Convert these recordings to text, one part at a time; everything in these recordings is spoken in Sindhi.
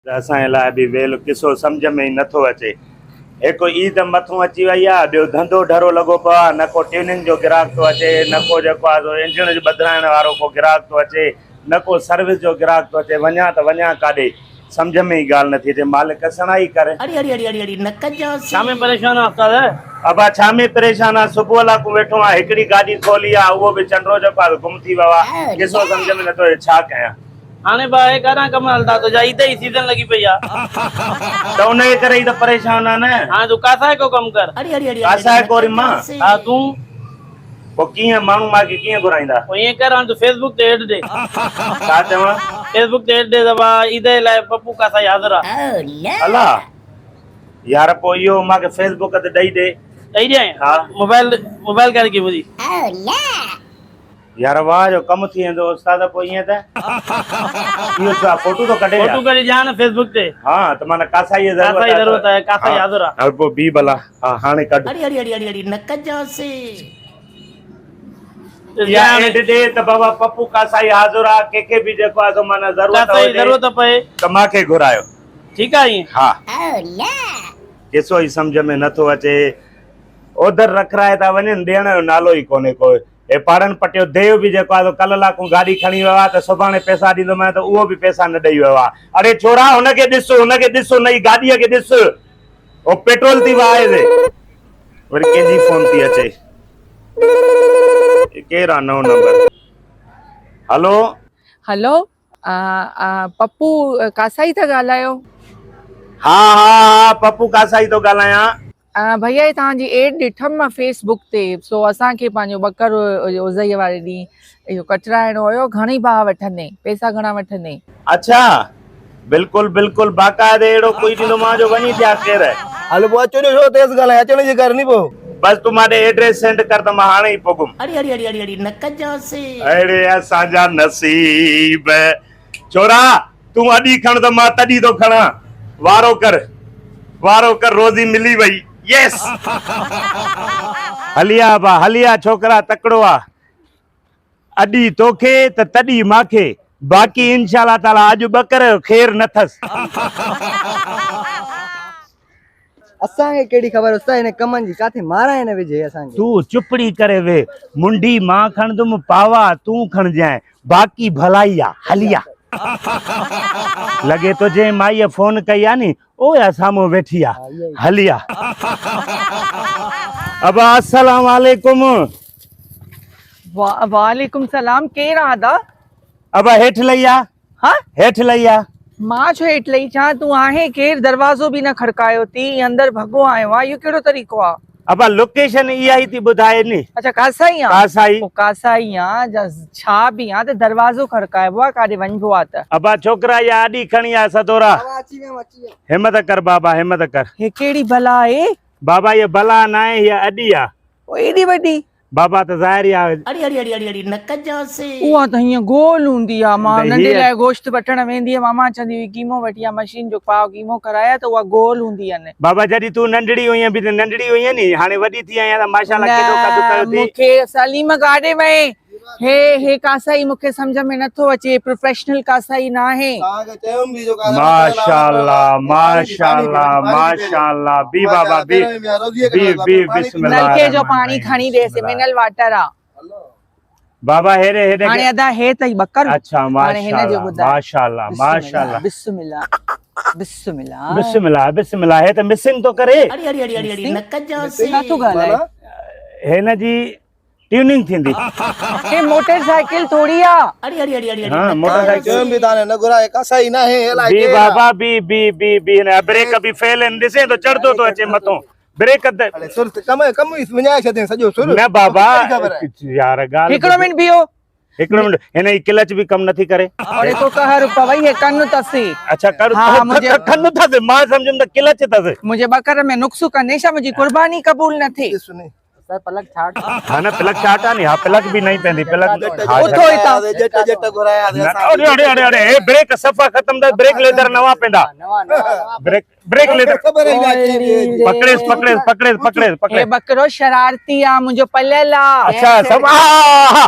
ته اسان جي لاء به ويل قصو سمجهه ۾ ئي نٿو اچي. هڪ عيد مٿون اچي وئي آ، ٻيو ڌنڌو ڍرو لڳو پيو آ، نه ڪو ٽيوننگ جو گراهڪ ٿو اچي، نه ڪو جيڪو آ سو انجڻ جو بدلائڻ وارو ڪو گراهڪ ٿو اچي، نه ڪو سروس جو گراهڪ ٿو اچي، وڃان ته وڃان ڪاڏي؟ سمجهه ۾ ئي ڳالهه نٿي اچي، مالڪ سڻائي ڪر. اڙي اڙي اڙي اڙي اڙي نه ڪجانس. ڇا ۾ پريشان آ استاد؟ ابا ڇا ۾ پريشان آ، صبح لاڪون ويٺو آ، هڪڙي گاڏي کولي آ، اهو به چنڊو جيڪو آ سو گم ٿي ويو آ، قصو سمجهه ۾ نٿو اچي، ڇا ڪيان؟ هاڻي به آهي ڪاڏانهن ڪم هلندا تنهنجا عيد جي سيزن لڳي پئي آ. ته انهيء ڪري ئي ته پريشان آ نه. هاڻي تون ڪاسائي ڪو ڪم ڪر. اڙي اڙي اڙي ڪاسائي ڪو وري مان؟ ها تون. پوء ڪيئن ماڻهو مان کي ڪيئن گهرائيندا؟ پوء ائين ڪر هاڻي تون فيس بڪ تي ايڊ ڏي. ڇا چوان؟ فيس بڪ تي ايڊ ڏي ته ڀاء عيد جي لاء پپو ڪاسائي حاضر آ. الا يار پوء اهو مان کي فيس بڪ تي ڏئي ڏي. ڏئي ڏيانء؟ ها. موبائل موبائل ڪاري ڪي منهنجي. يار واهه جو ڪم ٿي ويندو استاد پوء ائين ته اهو ڇا فوٽو ٿو ڪڍي فوٽو ڪڍي ڏيان نه فيس بڪ تي. ها ته معنيٰ ڪاسائي جي ضرورت ڪاسائي ضرورت آهي ڪاسائي حاضر آ. هل پوء بي ڀلا ها هاڻي ڪڍ. اڙي اڙي اڙي اڙي اڙي نه ڪجانس. يا ايڊ ڏي ته بابا پپو ڪاسائي حاضر آ ڪنهن کي به جيڪو آ سو معنيٰ ضرورت ڪاسائي هجي ضرورت پئي ته مان کي گهرايو. ٺيڪ آ ائين. ها قصو ئي سمجهه ۾ نٿو اچي اوڌر رکرائي ٿا وڃن ڏيڻ جو نالو ئي ڪونهي ڪو. هي پاڙن پٽيو ديو به جيڪو آهي سو ڪل لاکون گاڏي کڻي ويو آهي ته سڀاڻي پئسا ڏيندومانء ته اهو به پئسا نه ڏئي ويو آهي. اڙي ڇورا هن کي ڏس هن کي ڏس هن جي گاڏيء کي ڏس هو پيٽرول ٿي وهائي ٿي. وري ڪنهن جي فون ٿي اچي. هي ڪير آهي نئون نمبر. هلو. هلو پپو ڪاسائي ٿا ڳالهايو؟ ها ها ها پپو ڪاسائي ٿو ڳالهايان. ڀئيا هي توهان جي ايڊ ڏٺم مان فيس بڪ تي سو اسان کي پنهنجو ٻڪر اوزئي واري ڏينهن اهو ڪٽرائڻو هيو گهڻي ڀاء وٺندين پئسا گهڻا وٺندين. اڇا بلڪل بلڪل باقاعدي اهڙو ڪوئي ڏيندومان جو وڃي ٿيا خير. هل پوء اچو ڏيو ڇو تيز ڳالهائين اچڻ جي ڪر ني پوء. بس تون مان ڏي ايڊريس سينڊ ڪر ته مان هاڻي ئي پڳم. اڙي اڙي اڙي اڙي اڙي نه ڪجانس. اڙي اسان جا نصيب ڇورا تون اڏي کڻ ته مان تڏي ٿو کڻان وارو ڪر وارو ڪر روزي ملي وئي يس. هلي آ ابا هلي آ ڇوڪرا تڪڙو آ اڏي توکي ته تڏي ماکي باقي انشاء الله تعالي اڄ ٻڪر جو خير نه ٿس. اسان کي ڪهڙي خبر استاد هن ڪمن جي ڪاٿي مارائي نه وجهي اسان کي. تون چپڙي ڪري ويهه منڊي مان کڻندم پاوا تون کڻجانء باقي ڀلائي آ هلي آ. لڳي ٿو جنهن مائيء فون ڪئي آ ني اها سامهون ويٺي آ هلي آ. ابا السلام عليڪم. وعليڪم سلام ڪير آ ادا؟ ابا هيٺ لهي آ. ها؟ هيٺ لهي آ. مان ڇو هيٺ لهي اچان؟ تون آهين ڪير؟ دروازو به نه کڙڪايو ٿي ۽ اندر ڀڳو آيو آهين، اهو ڪهڙو طريقو آ؟ ابا لوڪيشن اها ئي ٿي ٻڌائي ني. اڇا ڪاسائي آن؟ ڪاسائي. پوء ڪاسائي آن جا ڇا به آن ته دروازو کڙڪائبو آ ڪاڏي وڃبو آ ته. ابا ڇوڪرا اها اڏي کڻي آ سدورا. بابا اچي ويم اچي ويم. همت ڪر بابا همت ڪر. هي ڪهڙي بلا آهي؟ بابا هيء بلا ناهي هيء اڏي آ. پوء ايڏي وڏي؟ بابا ته ظاهر ئي آ. اڙي اڙي اڙي اڙي اڙي نه ڪجانس. اها ته هيئن گول هوندي آ. مان ننڍي لاء گوشت وٺڻ ويندي هيم امان چوندي هئي قيمو وٺي آ مشين جو پاء قيمو ڪرايا ته اها گول هوندي آ نه. بابا جڏهن تون ننڍڙي هئين به ته ننڍڙي هئين ني هاڻي وڏي ٿي آهين ته ماشاءالله ڪيڏو قد ڪيو نه ٿي. مون کي سليم ڪاڏي وئين. هي هي ڪاسائي مون کي سمجهه ۾ نٿو اچي هي پروفيشنل ڪاسائي ناهي. توهان کي چيم به جو ڪاسائي ماشاءالله ماشاءالله ماشاءالله بي بابا بي بي بي بسم الله نلڪي جو پاڻي کڻي ڏيس منرل واٽر آ. بابا هيڏي هيڏي هاڻي ادا هي ته ٻڪر اڇا هاڻي هن جو ماشاءالله ٻڌاء. ماشاءالله ماشاءالله بسم الله بسم الله بسم الله بسم الله هي ته مسنگ ٿو ڪري. اڙي اڙي اڙي اڙي اڙي نه ڪجانس. ڇا ٿو ڳالهائي؟ هن جي ٽيوننگ ٿيندي. هي موٽر سائيڪل ٿوري آ. اڙي اڙي اڙي اڙي اڙي ها موٽر سائيڪل. چيم به تانه نه گهرائي ڪاسائي ناهي الائي بي ڪير آ. بابا بي بي بي بي هن بريڪ به فيل آهن ڏسين ٿو چڙهندو ٿو اچي مٿو بريڪ ته اڙي سر ڪم ڪم ئي وڃائي ڇڏين سڄو سر نه بابا توکي ڪهڙي خبر آهي؟ يار ڳالهه هڪڙو منٽ بيهو. هڪڙو منٽ هن جي ڪلچ به ڪم نٿي ڪري. اڙي ڪو قهر پوي هي ڪن تسي. اڇا ڪر ها منهنجي ڪن تس مان سمجهيم ته ڪلچ تس. منهنجي ٻڪر ۾ نقص ڪني ڇا منهنجي قرباني قبول نه ٿي. ڏس ني پلڪ ڇاٽ ها نه پلڪ شارٽ آ ني ها پلڪ به نئين پيندي پلڪ ها اٿو هتان. جٽ جٽ گهرايا اڙي اڙي اڙي اڙي هي بريڪ صفا ختم ته بريڪ ليدر نوان پيندا نوان نوان بريڪ بريڪ ليدر خبر ئي نه ڪنهن پڪڙيس پڪڙيس پڪڙيس پڪڙيس هي پڪڙيس ٻڪرو شرارتي آ منهنجو پليل آ. اڇا صفا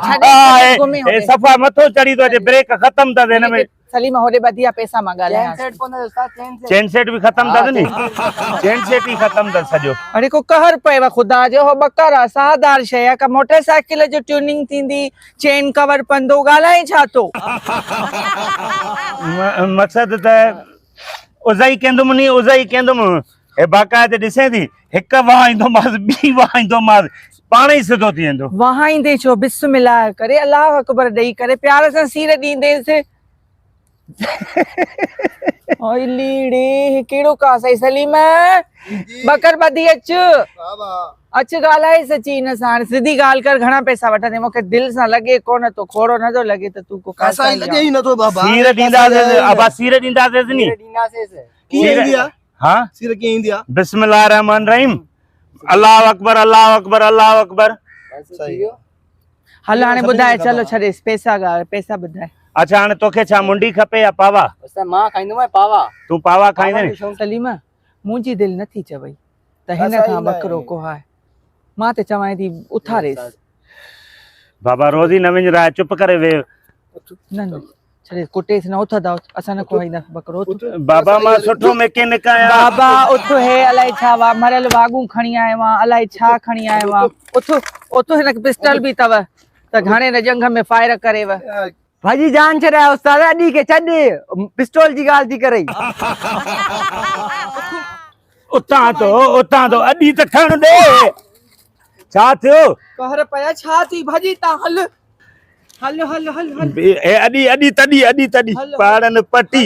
ڇڏي هي گهمي هوڏي. صفا مٿو چڙهي ٿو اچي بريڪ ختم اٿس هن ۾ سليم هوڏي ٻڌي آ پئسا مان چين ڳالهايان سيٽ ڪونه استاد چين سيٽ چين سيٽ به ختم اٿس ني چين سيٽ ئي ختم اٿس سڄو. اڙي ڪو قهر پيو خدا جو هو ٻڪر آ ساهدار شيء آ ڪا موٽر سائيڪل جو ٽيوننگ ٿيندي چين ڪور پوندو ڳالهائين ڇا ٿو. مقصد ته ازئي ڪيندم ني ازئي ڪيندم هي باقاعده ڏسين ٿي هڪ وهائيندومانس ٻي وهائيندومانس پاڻ ئي سڌو ٿي ويندو. وهائيندين ڇو بسم الله ڪري الله اڪبر ڏئي ڪري پيار سان سير ڏيندينس. اوئي ليڙي هي ڪهڙو ڪاس آهي سليم ٻڪر ٻڌي اچ اچ ڳالهائيس اچي هن سان هاڻي سڌي ڳالهه ڪر گهڻا پئسا وٺندين مونکي دل سان لڳي ڪونه ٿو کوڙو نه ٿو لڳي ته تون ڪو ڪاسائي لڳي ئي نٿو بابا سير ڏينداسين ابا سير ڏينداسين ني سير ڏينداسين ڪيئن ايندي آ ها سير ڪيئن ايندي آ بسم الله الرحمن الرحيم الله اڪبر الله اڪبر الله اڪبر صحيح هل هاڻي ٻڌاء چلو ڇڏيس پئسا ڳالهه پئسا ٻڌاء. اڇا هاڻي توکي ڇا منڊي کپي يا پاوا؟ استاد مان کائيندومانء پاوا. تون پاوا کائيندين؟ سليمه منهنجي دل نه ٿي چوي ته هن کان ٻڪرو ڪهاء مان ته چوانء ٿي اٿاريس. بابا روزي نه وڃراء چپ ڪري ويهه. نه نه ڇڏيس ڪٽيس نه اٿ ادا اٿ اسان نه ڪهائينداسين ٻڪرو اٿ. بابا مان سٺو ميڪينڪ آهيان. بابا اٿ هي الائي ڇا وا مريل واڳون کڻي آيو آن الائي ڇا کڻي آيو آن اٿ اٿ هن کي پسٽل به اٿو ته گهڻي نه ڄنگهه ۾ فائر ڪريو. ڀڄي جان ڇڏايو استاد اڏي کي ڇڏ پسٽول جي ڳالهه ٿي ڪرئي. اتان ٿو اتان ٿو اڏي ته کڻ ڏي ڇا ٿيو؟ قهر پيا ڇا ٿي ڀڄي تان هل هل هل هل هل. اي اڏي اڏي تڏي اڏي تڏي پاڙن پٽي.